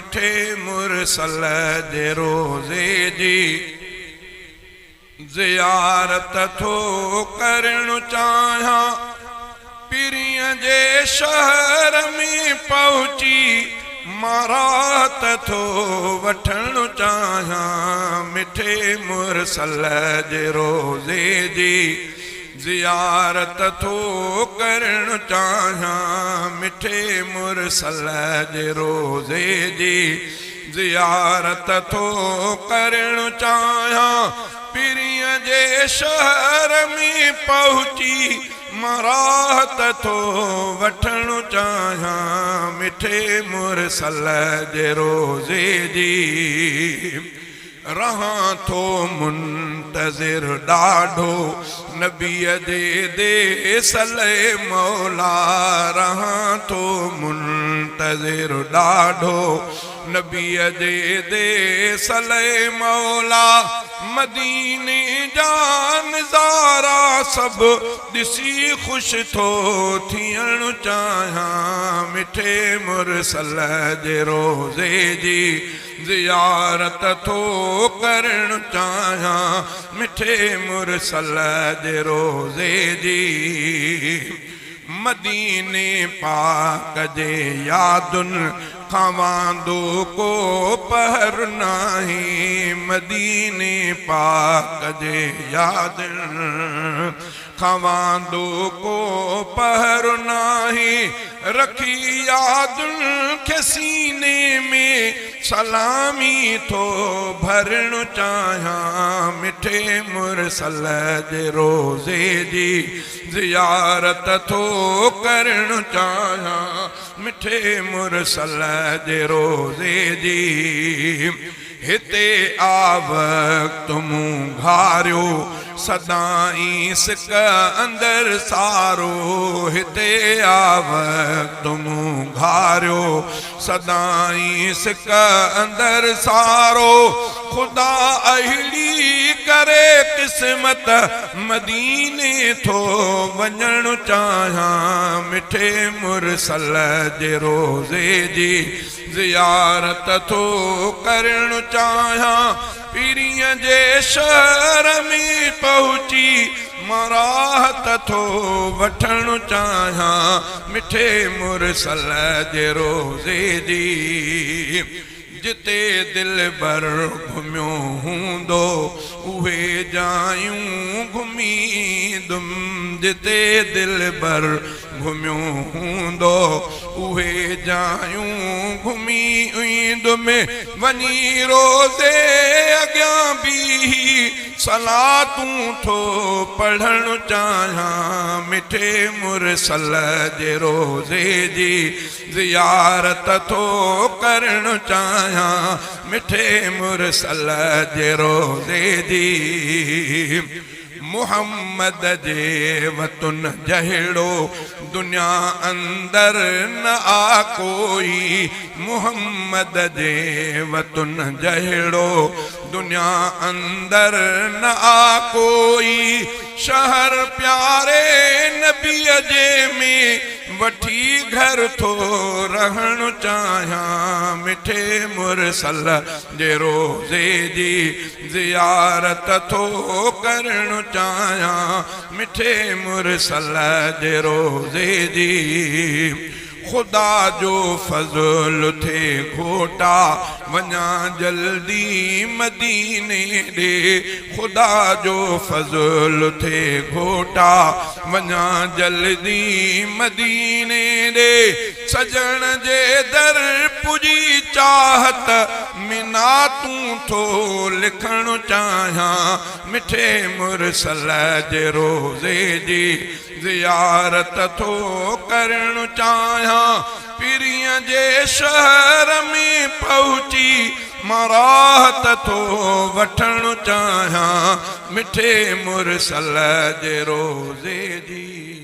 مٺي مرسل جي روضي جي زيارت ٿو ڪرڻ چاهيان. پرينء جي شهر ۾ پهچي مان راحت ٿو وٺڻ چاهيان. مٺي مرسل جي روضي جي زيارت ٿو ڪرڻ چاهيان. مٺي مرسل جي روضي جي زيارت ٿو ڪرڻ چاهيان. پرينء جي شهر ۾ پهچي مان راحت ٿو وٺڻ چاهيان. مٺي مرسل جي روضي جي رهان ٿو منتظر ڏاڍو نبيء جي ديس لئه مولا رهان ٿو منتظر ڏاڍو نبيء جي ديس لئه مولا مديني جا نظارا سڀ ڏسي خوش ٿو ٿيڻ چاهيان مٺي مرسل جي روضي جي زيارت ٿو ڪرڻ چاهيان مٺي مرسل جي روضي جي. مديني پاڪ جي يادن کان واندو ڪو پهر ناهي مديني پاڪ جي يادن کان واندو ڪو پهر ناهي، رکي يادن کي سيني ۾، سلامي ٿو ڀرڻ چاهيان، مٺي مرسل جي روضي جي زيارت ٿو ڪرڻ چاهيان، مٺي مرسل جي روضي جي. هتي آ وقت مون گهاريو، سدائين سڪ اندر سارو. هتي آ وقت مون گهاريو، سدائين سڪ اندر سارو. خدا اهڙي ڪري قسمت، مديني ٿو وڃڻ چاهيان. مٺي مرسل جي روضي جي زيارت ٿو ڪرڻ چاهيان، پرينء جي شهر ۾ پهچي مان راحت ٿو وٺڻ چاهيان، مٺي مرسل جي روضي جي جتي دلبر گهميو هوندو، اهي جايون گهمي ايندم، جتي دلبر گهميو هوندو اهي جايون گهمي ايندم وڃي روضي اڳيان بيهي صلاتون ٿو پڙهڻ چاهيان مٺي مرسل جي روضي جي زيارت ٿو ڪرڻ چاهيان مٺي مرسل جي روضي جي. محمد جي وطن جهڙو دنيا اندر نه آ ڪوئي محمد جي وطن جهڙو دنيا اندر نه آ ڪوئي شهر پياري نبيء جي ۾ وٺي گهر ٿو رهڻ چاهيان مٺي مرسل جي روضي جي زيارت ٿو ڪرڻ چاهيان مٺي مرسل جي روضي جي. خدا جو فضل ٿئي گهوٽا وڃان جلدي مديني ڏي. خدا جو فضل ٿئي گهوٽا وڃان جلدي مديني ڏي. سڄڻ جي در پڄي چاهت ميناتون ٿو لکڻ چاهيان مٺي مرسل جي روضي جي زيارت ٿو ڪرڻ چاهيان پرينء جي شهر ۾ پهچي مان راحت ٿو وٺڻ چاهيان مٺي مرسل جي روضي جي.